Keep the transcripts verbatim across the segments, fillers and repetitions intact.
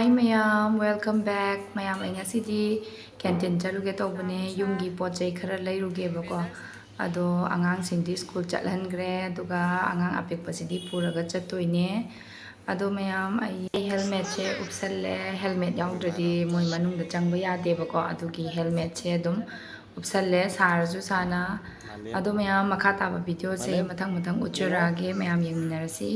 Hi ꯃꯌꯥꯝ, welcome back꯫ ꯃꯌꯥꯝ, ꯑꯩ ꯉꯁꯤꯗꯤ canteen ꯆꯠꯂꯨꯒꯦ ꯇꯧꯕꯅꯦ, ꯌꯨꯝꯒꯤ ꯄꯣꯠ ꯆꯩ ꯈꯔ ꯂꯩꯔꯨꯒꯦꯕꯀꯣ꯫ ꯑꯗꯣ ꯑꯉꯥꯡꯁꯤꯡꯗꯤ ꯁ꯭ꯀꯨꯜ ꯆꯠꯍꯟꯈ꯭ꯔꯦ, ꯑꯗꯨꯒ ꯑꯉꯥꯡ ꯑꯄꯤꯛꯄꯁꯤꯗꯤ ꯄꯨꯔꯒ ꯆꯠꯇꯣꯏꯅꯦ꯫ ꯑꯗꯣ ꯃꯌꯥꯝ, ꯑꯩ helmetꯁꯦ ꯎꯞꯁꯜꯂꯦ꯫ Helmet ꯌꯥꯎꯗ꯭ꯔꯗꯤ ꯃꯣꯏ ꯃꯅꯨꯡꯗ ꯆꯪꯕ ꯌꯥꯗꯦꯕꯀꯣ, ꯑꯗꯨꯒꯤ helmetꯁꯦ ꯑꯗꯨꯝ ꯎꯞꯁꯜꯂꯦ, ꯁꯥꯔꯁꯨ ꯁꯥꯅ꯫ ꯑꯗꯣ ꯃꯌꯥꯝ, ꯃꯈꯥ ꯇꯥꯕ videoꯁꯦ ꯃꯊꯪ ꯃꯊꯪ ꯎꯠꯆꯔꯛꯑꯒꯦ, ꯃꯌꯥꯝ ꯌꯦꯡꯃꯤꯟꯅꯔꯁꯤ꯫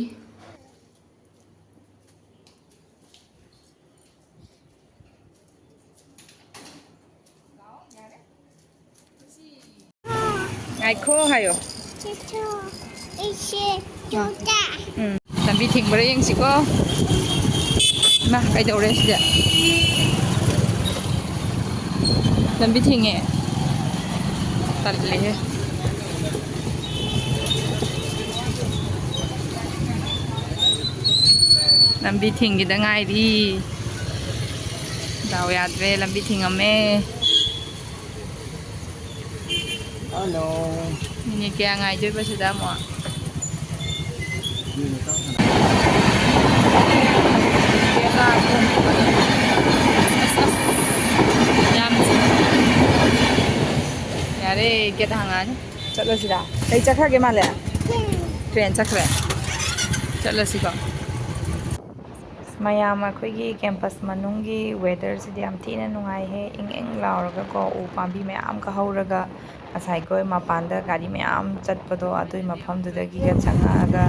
ꯉꯥꯏꯈꯣ ꯍꯥꯏꯌꯣ꯫ ꯎꯝ꯫ ꯂꯝꯕꯤ ꯊꯤꯡꯕ꯭ꯔꯥ ꯌꯦꯡꯁꯤꯀꯣ꯫ ꯏꯃꯥ, ꯀꯩꯗꯧꯔꯦ ꯁꯤꯗ? ꯂꯝꯕꯤ ꯊꯤꯡꯉꯦ꯫ ꯇꯜꯂꯦꯍꯦ꯫ ꯂꯝꯕꯤ ꯊꯤꯡꯈꯤꯗ ꯉꯥꯏꯔꯤ꯫ ꯗꯥꯎ ꯌꯥꯗ꯭ꯔꯦ, ꯂꯝꯕꯤ ꯊꯤꯡꯉꯝꯃꯦ꯫ Hello꯫ ꯃꯤꯅꯤꯠ ꯀꯌꯥ ꯉꯥꯏꯗꯣꯏꯕ ꯁꯤꯗ ꯑꯃꯨꯛ? ꯌꯥꯝ ꯌꯥꯔꯦ, gate ꯍꯥꯡꯉꯛꯑꯅꯤ꯫ ꯆꯠꯂꯁꯤꯔꯥ? ꯀꯩ ꯆꯠꯈ꯭ꯔꯒꯦ ꯃꯥꯂꯦ? Train ꯆꯠꯈ꯭ꯔꯦ꯫ ꯆꯠꯂꯁꯤꯀꯣ꯫ ꯃꯌꯥꯝ, ꯑꯩꯈꯣꯏꯒꯤ campus ꯃꯅꯨꯡꯒꯤ weatherꯁꯤꯗꯤ ꯌꯥꯝ ꯊꯤꯅ ꯅꯨꯡꯉꯥꯏꯍꯦ꯫ ꯏꯪ ꯏꯪ ꯂꯥꯎꯔꯒꯀꯣ, ꯎ ꯄꯥꯝꯕꯤ ꯃꯌꯥꯝꯒ ꯍꯧꯔꯒ, ꯉꯁꯥꯏ ꯑꯩꯈꯣꯏ ꯃꯄꯥꯟꯗ ꯒꯥꯔꯤ ꯃꯌꯥꯝ ꯆꯠꯄꯗꯣ, ꯑꯗꯨꯏ ꯃꯐꯝꯗꯨꯗꯒꯤꯒ ꯆꯪꯉꯛꯑꯒ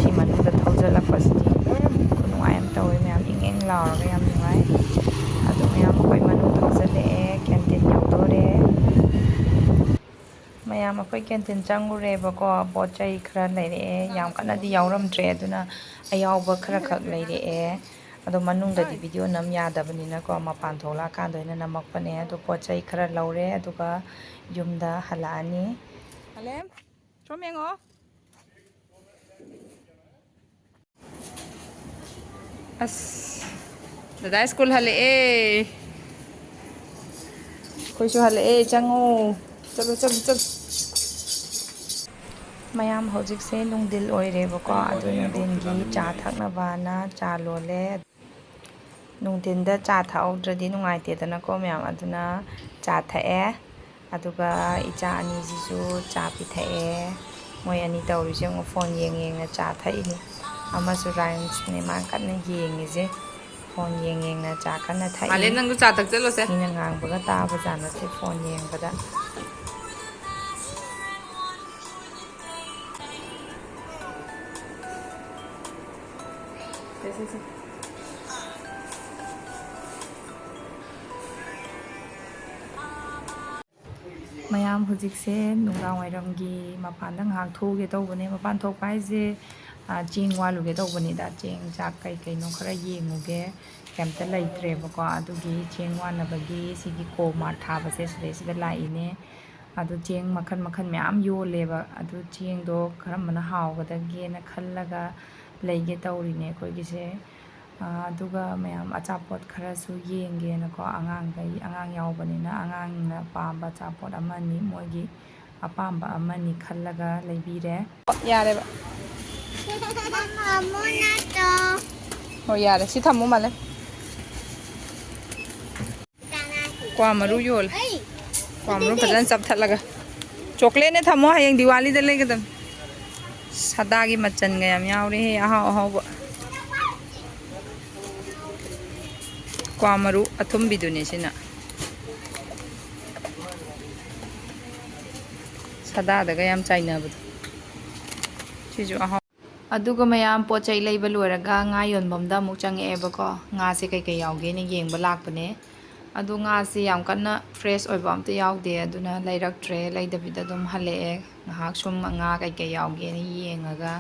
ꯁꯤ ꯃꯅꯨꯡꯗ ꯊꯧꯖꯤꯜꯂꯛꯄꯁꯤꯗꯤ ꯈꯨꯅꯨꯡꯉꯥꯏ ꯑꯃ ꯇꯧꯋꯦ ꯃꯌꯥꯝ, ꯏꯪ ꯏꯪ ꯂꯥꯎꯔꯒ ꯌꯥꯝ ꯅꯨꯡꯉꯥꯏ꯫ ꯑꯗꯨ ꯃꯌꯥꯝ ꯑꯩꯈꯣꯏ ꯃꯅꯨꯡ ꯊꯧꯖꯤꯜꯂꯛꯑꯦ, canteen ꯌꯧꯗꯣꯔꯦ꯫ ꯃꯌꯥꯝ ꯑꯩꯈꯣꯏ canteen ꯆꯪꯉꯨꯔꯦꯕꯀꯣ, ꯄꯣꯠ ꯆꯩ ꯈꯔ ꯂꯩꯔꯛꯑꯦ, ꯌꯥꯝ ꯀꯟꯅꯗꯤ ꯌꯥꯎꯔꯝꯗ꯭ꯔꯦ, ꯑꯗꯨꯅ ꯑꯌꯥꯎꯕ ꯈꯔ ꯈꯛ ꯂꯩꯔꯛꯑꯦ꯫ ꯑꯗꯣ ꯃꯅꯨꯡꯗꯗꯤ video ꯅꯝ ꯌꯥꯗꯕꯅꯤꯅꯀꯣ, ꯃꯄꯥꯟ ꯊꯣꯛꯂꯛꯑꯀꯥꯟꯗ ꯑꯣꯏꯅ ꯅꯝꯃꯛꯄꯅꯦ꯫ ꯑꯗꯣ ꯄꯣꯠ ꯆꯩ ꯈꯔ ꯂꯧꯔꯦ, ꯑꯗꯨꯒ ꯌꯨꯝꯗ ꯍꯜꯂꯛꯑꯅꯤ꯫ ꯃꯥꯂꯦꯝ, ꯁꯣꯝ ꯌꯦꯡꯉꯣ꯫ ꯑꯁ, ꯗꯗꯥ ꯁ꯭ꯀꯨꯜ ꯍꯜꯂꯛꯑꯦ꯫ ꯑꯩꯈꯣꯏꯁꯨ ꯍꯜꯂꯛꯑꯦ, ꯆꯪꯉꯣ꯫ ꯆꯠꯂꯣ, ꯆꯠꯂꯣ, ꯆꯠꯂꯣ꯫ ꯃꯌꯥꯝ, ꯍꯧꯖꯤꯛꯁꯦ ꯅꯨꯡꯊꯤꯜ ꯑꯣꯏꯔꯦꯕꯀꯣ, ꯑꯗꯨ ꯅꯨꯡꯊꯤꯜꯒꯤ ꯆꯥ ꯊꯛꯅꯕꯅ ꯆꯥ ꯂꯣꯜꯂꯦ꯫ ꯅꯨꯡꯊꯤꯟꯗ ꯆꯥ ꯊꯛꯍꯧꯗ꯭ꯔꯗꯤ ꯅꯨꯡꯉꯥꯏꯇꯦꯗꯅꯀꯣ ꯃꯌꯥꯝ, ꯑꯗꯨꯅ ꯆꯥ ꯊꯛꯑꯦ꯫ ꯑꯗꯨꯒ ꯏꯆꯥ ꯑꯅꯤꯁꯤꯁꯨ ꯆꯥ ꯄꯤꯊꯛꯑꯦ꯫ ꯃꯣꯏ ꯑꯅꯤ ꯇꯧꯔꯤꯁꯦ ꯌꯦꯡꯉꯣ, ꯐꯣꯟ ꯌꯦꯡ ꯌꯦꯡꯅ ꯆꯥ ꯊꯛꯏꯅꯤ꯫ ꯑꯃꯁꯨ ꯔꯥꯏꯝꯁꯅꯦ ꯃꯥ ꯀꯟꯅ ꯌꯦꯡꯉꯤꯁꯦ꯫ ꯐꯣꯟ ꯌꯦꯡ ꯌꯦꯡꯅ ꯆꯥ ꯀꯟꯅ ꯊꯛꯏ꯫ ꯃꯥꯂꯦ, ꯅꯪꯁꯨ ꯆꯥ ꯊꯛꯆꯜꯂꯣꯁꯦ꯫ ꯃꯤꯅ ꯉꯥꯡꯕꯒ ꯇꯥꯕ ꯖꯥꯠ ꯅꯠꯇꯦ ꯐꯣꯟ ꯌꯦꯡꯕꯗ꯫ ꯁꯦ, ꯁꯦ, ꯁꯦ꯫ ꯃꯌꯥꯝ, ꯍꯧꯖꯤꯛꯁꯦ ꯅꯨꯡꯗꯥꯡ ꯋꯥꯏꯔꯝꯒꯤ ꯃꯄꯥꯟꯗ ꯉꯥꯏꯍꯥꯛ ꯊꯣꯛꯎꯒꯦ ꯇꯧꯕꯅꯦ꯫ ꯃꯄꯥꯟ ꯊꯣꯛꯄ ꯍꯥꯏꯁꯦ, ꯑ, ꯆꯦꯡ ꯋꯥꯜꯂꯨꯒꯦ ꯇꯧꯕꯅꯤꯗ꯫ ꯆꯦꯡ ꯆꯥꯛ ꯀꯩ ꯀꯩꯅꯣ ꯈꯔ ꯌꯦꯡꯉꯨꯒꯦ꯫ ꯀꯩꯝꯇ ꯂꯩꯇ꯭ꯔꯦꯕꯀꯣ꯫ ꯑꯗꯨꯒꯤ ꯆꯦꯡ ꯋꯥꯟꯅꯕꯒꯤ ꯁꯤꯒꯤ ꯀꯣ ꯃꯥꯔꯠ ꯊꯥꯕꯁꯦ ꯁꯤꯗꯩꯁꯤꯗ ꯂꯥꯛꯏꯅꯦ꯫ ꯑꯗꯨ ꯆꯦꯡ ꯃꯈꯜ ꯃꯈꯜ ꯃꯌꯥꯝ ꯌꯣꯜꯂꯦꯕ꯫ ꯑꯗꯨ ꯆꯦꯡꯗꯣ ꯀꯔꯝꯕꯅ ꯍꯥꯎꯒꯗꯒꯦꯅ ꯈꯜꯂꯒ ꯂꯩꯒꯦ ꯇꯧꯔꯤꯅꯦ ꯑꯩꯈꯣꯏꯒꯤꯁꯦ꯫ ꯑ, ꯑꯗꯨꯒ ꯃꯌꯥꯝ ꯑꯆꯥꯄꯣꯠ ꯈꯔꯁꯨ ꯌꯦꯡꯒꯦꯅꯀꯣ, ꯑꯉꯥꯡꯈꯩ, ꯑꯉꯥꯡ ꯌꯥꯎꯕꯅꯤꯅ ꯑꯉꯥꯡꯅ ꯄꯥꯝꯕ ꯑꯆꯥꯄꯣꯠ ꯑꯃꯅꯤ, ꯃꯣꯏꯒꯤ ꯑꯄꯥꯝꯕ ꯑꯃꯅꯤ ꯈꯜꯂꯒ ꯂꯩꯕꯤꯔꯦ꯫ ꯌꯥꯔꯦꯕ꯫ ꯃꯃꯥ, ꯃꯣꯏꯅ ꯇꯧ꯫ ꯍꯣꯏ, ꯌꯥꯔꯦ꯫ ꯁꯤ ꯊꯝꯃꯨ, ꯃꯥꯂꯦ꯫ ꯀ꯭ꯋꯥ ꯃꯔꯨ ꯌꯣꯜꯂꯦ꯫ ꯀ꯭ꯋꯥ ꯃꯔꯨ ꯐꯖꯅ ꯆꯞꯊꯠꯂꯒ꯫ ꯆꯣꯀ꯭ꯂꯦꯠꯅꯦ, ꯊꯝꯃꯣ, ꯍꯌꯦꯡ ꯗꯤꯋꯥꯂꯤꯗ ꯂꯩꯒꯗꯕꯅꯤ꯫ ꯁꯥꯗꯥꯒꯤ ꯃꯆꯟꯒ ꯌꯥꯝ ꯌꯥꯎꯔꯦꯍꯦ, ꯑꯍꯥꯎ ꯑꯍꯥꯎꯕ꯫ ꯀ꯭ꯋꯥ ꯃꯔꯨ ꯑꯊꯨꯝꯕꯤꯗꯨꯅꯦ ꯁꯤꯅ꯫ ꯁꯥꯗꯥꯗꯒ ꯌꯥꯝ ꯆꯥꯏꯅꯕꯗꯣ꯫ ꯁꯤꯁꯨ ꯑꯍꯥꯎ꯫ ꯑꯗꯨꯒ ꯃꯌꯥꯝ ꯄꯣꯠ ꯆꯩ ꯂꯩꯕ ꯂꯣꯏꯔꯒ ꯉꯥ ꯌꯣꯟꯐꯝꯗ ꯑꯃꯨꯛ ꯆꯪꯉꯛꯑꯦꯕꯀꯣ꯫ ꯉꯥꯁꯦ ꯀꯩꯀꯩ ꯌꯥꯎꯒꯦꯅ ꯌꯦꯡꯕ ꯂꯥꯛꯄꯅꯦ꯫ ꯑꯗꯣ ꯉꯥꯁꯦ ꯌꯥꯝ ꯀꯟꯅ fresh ꯑꯣꯏꯕ ꯑꯝꯇ ꯌꯥꯎꯗꯦ, ꯑꯗꯨꯅ ꯂꯩꯔꯛꯇ꯭ꯔꯦ, ꯂꯩꯗꯕꯤꯗ ꯑꯗꯨꯝ ꯍꯜꯂꯛꯑꯦ꯫ ꯉꯥꯏꯍꯥꯛ ꯁꯨꯝ ꯉꯥ ꯀꯩꯀꯩ ꯌꯥꯎꯒꯦꯅ ꯌꯦꯡꯉꯒ꯫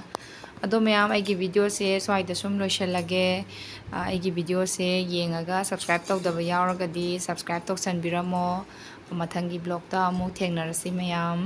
ꯑꯗꯣ ꯃꯌꯥꯝ, ꯑꯩꯒꯤ videoꯁꯦ ꯁ꯭ꯋꯥꯏꯗ ꯁꯨꯝ ꯂꯣꯏꯁꯤꯜꯂꯒꯦ꯫ ꯑ, ꯑꯩꯒꯤ videoꯁꯦ ꯌꯦꯡꯉꯒ subscribe ꯇꯧꯗꯕ ꯌꯥꯎꯔꯒꯗꯤ subscribe ꯇꯧꯁꯟꯕꯤꯔꯝꯃꯣ꯫ ꯃꯊꯪꯒꯤ vlogꯇ ꯑꯃꯨꯛ ꯊꯦꯡꯅꯔꯁꯤ ꯃꯌꯥꯝ꯫